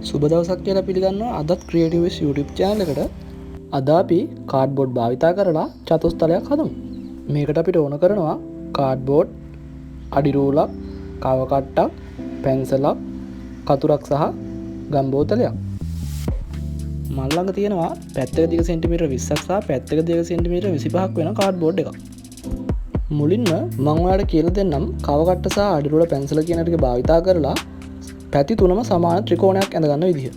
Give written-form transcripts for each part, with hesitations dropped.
සුබ දවසක් කියලා පිළිගන්නවා අදත් ක්‍රියේටිව් විස් YouTube channel එකට. අද අපි කාඩ්බෝඩ් භාවිතා කරලා චතුස්තලයක් හදමු. මේකට අපිට ඕන කරනවා කාඩ්බෝඩ්, අඩි රූලක්, කව කට්ටක්, පැන්සලක්, කතුරක් සහ ගම් බෝතලයක්. මල් ළඟ තියෙනවා පැත්තක දිග සෙන්ටිමීටර් 20ක් සහ පැත්තක දිග සෙන්ටිමීටර් 25ක් වෙන කාඩ්බෝඩ් එකක්. මුලින්ම මං ඔයාලට කියලා දෙන්නම් කව කට්ට සහ අඩි රූල පැන්සල කියන ටික භාවිතා කරලා පැති තුනම සමාන ත්‍රිකෝණයක් ඇඳගන්න විදිහ.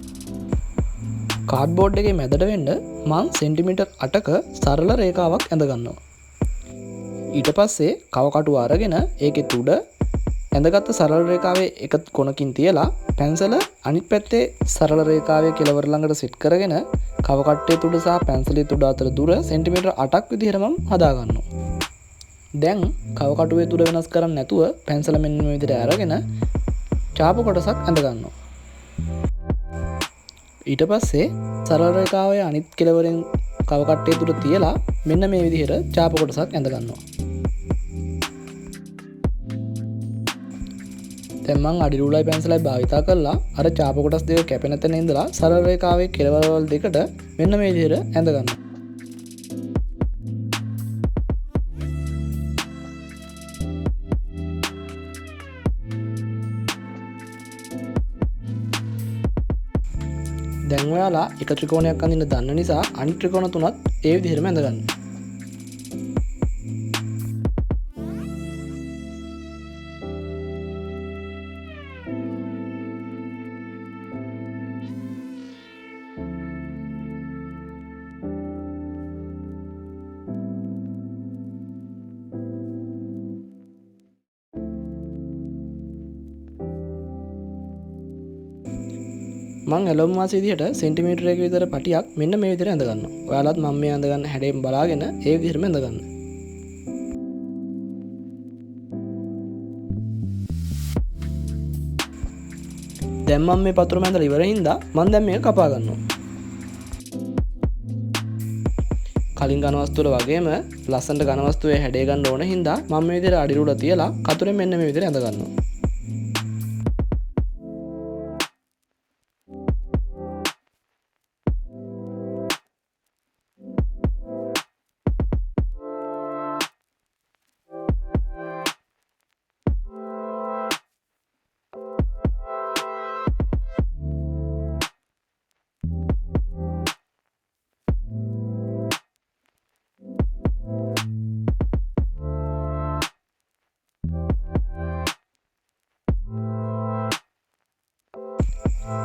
කාඩ්බෝඩ් එකේ මැදට වෙන්න මං සෙන්ටිමීටර් 8ක සරල රේඛාවක් ඇඳගන්නවා. ඊට පස්සේ කව කටුව අරගෙන ඒකේ තුඩ ඇඳගත්ත සරල රේඛාවේ එක කොනකින් තියලා පැන්සල අනිත් පැත්තේ සරල රේඛාවේ කෙළවර ළඟට සෙට් කරගෙන කව කට්ටේ තුඩ සහ පැන්සලේ තුඩ අතර දුර සෙන්ටිමීටර් 8ක් විදිහට මං හදාගන්නවා. දැන් කව කටුවේ තුඩ වෙනස් කරන්නේ නැතුව පැන්සල මෙන්න මේ විදිහට අරගෙන චාප කොටසක් ඇඳ ගන්නවා. ඊට පස්සේ සරල රේඛාවේ අනිත් කෙළවරෙන් කව කට්ටේ තුඩ තියලා මෙන්න මේ විදිහට චාප කොටසක් ඇඳ ගන්නවා. දැන් මං අඩි රූලයි පැන්සලයි භාවිතා කරලා අර චාප කොටස් දෙක කැපෙන තැන ඉඳලා සරල රේඛාවේ කෙළවරවල් දෙකට මෙන්න මේ විදිහට ඇඳ ගන්නවා. දැන් ඔයාලා එක ත්‍රිකෝණයක් අඳින්න දන්න නිසා අනිත් ත්‍රිකෝණ තුනත් ඒ විදිහටම ඇඳ ගන්න. මං ඇලොම් වාසි විදිහට සෙන්ටිමීටර් එක විතර පටියක් මෙන්න මේ විදිහට ඇඳ ගන්නවා. ඔයාලත් මම මේ ඇඳ ගන්න හැඩයෙන් බලාගෙන ඒ විදිහටම ඇඳ ගන්න. දැන් මම මේ පතුරම ඇඳලා ඉවර හින්දා මං දැන් මේක කපා ගන්නවා. කලින් ඝන වස්තු වල වගේම ලස්සනට ඝන වස්තුවේ හැඩය ගන්න ඕන හින්දා මම මේ විදිහට අඩි රූල තියලා කතුරෙන් මෙන්න මේ විදිහට ඇඳ ගන්නවා.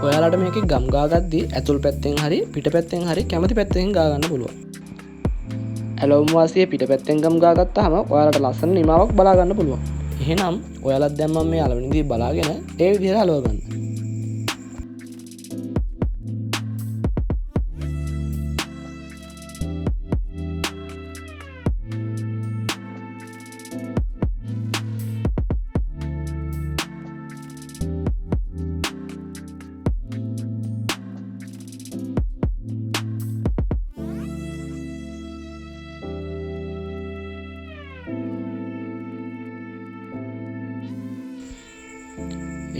ඔයාලට මේකේ ගම් ගා ගද්දි ඇතුල් පැත්තෙන් හරි පිට පැත්තෙන් හරි කැමති පැත්තකින් ගා ගන්න පුළුවන්. ඇලොම් වාසියේ පිට පැත්තෙන් ගම් ගා ගත්තාම ඔයාලට ලස්සන නිමාවක් බලා ගන්න පුළුවන්. එහෙනම් ඔයාලත් දැන් මම මේ අලවන විදිහ බලාගෙන ඒ විදිහට අලව ගන්න.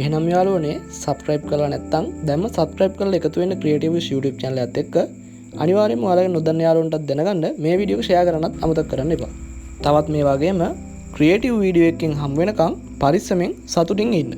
එහෙනම් යාළුවනේ සබ්ස්ක්‍රයිබ් කරලා නැත්නම් දැන්ම සබ්ස්ක්‍රයිබ් කරලා එකතු වෙන්න ක්‍රියේටිව් විස් YouTube channel එකත් එක්ක. අනිවාර්යයෙන්ම ඔයාලගේ නොදන්න යාළුවන්ටත් දැනගන්න මේ වීඩියෝ එක ෂෙයා කරන්නත් අමතක කරන්න එපා. තවත් මේ වගේම ක්‍රියේටිව් වීඩියෝ එකකින් හම් වෙනකන් පරිස්සමෙන් සතුටින් ඉන්න.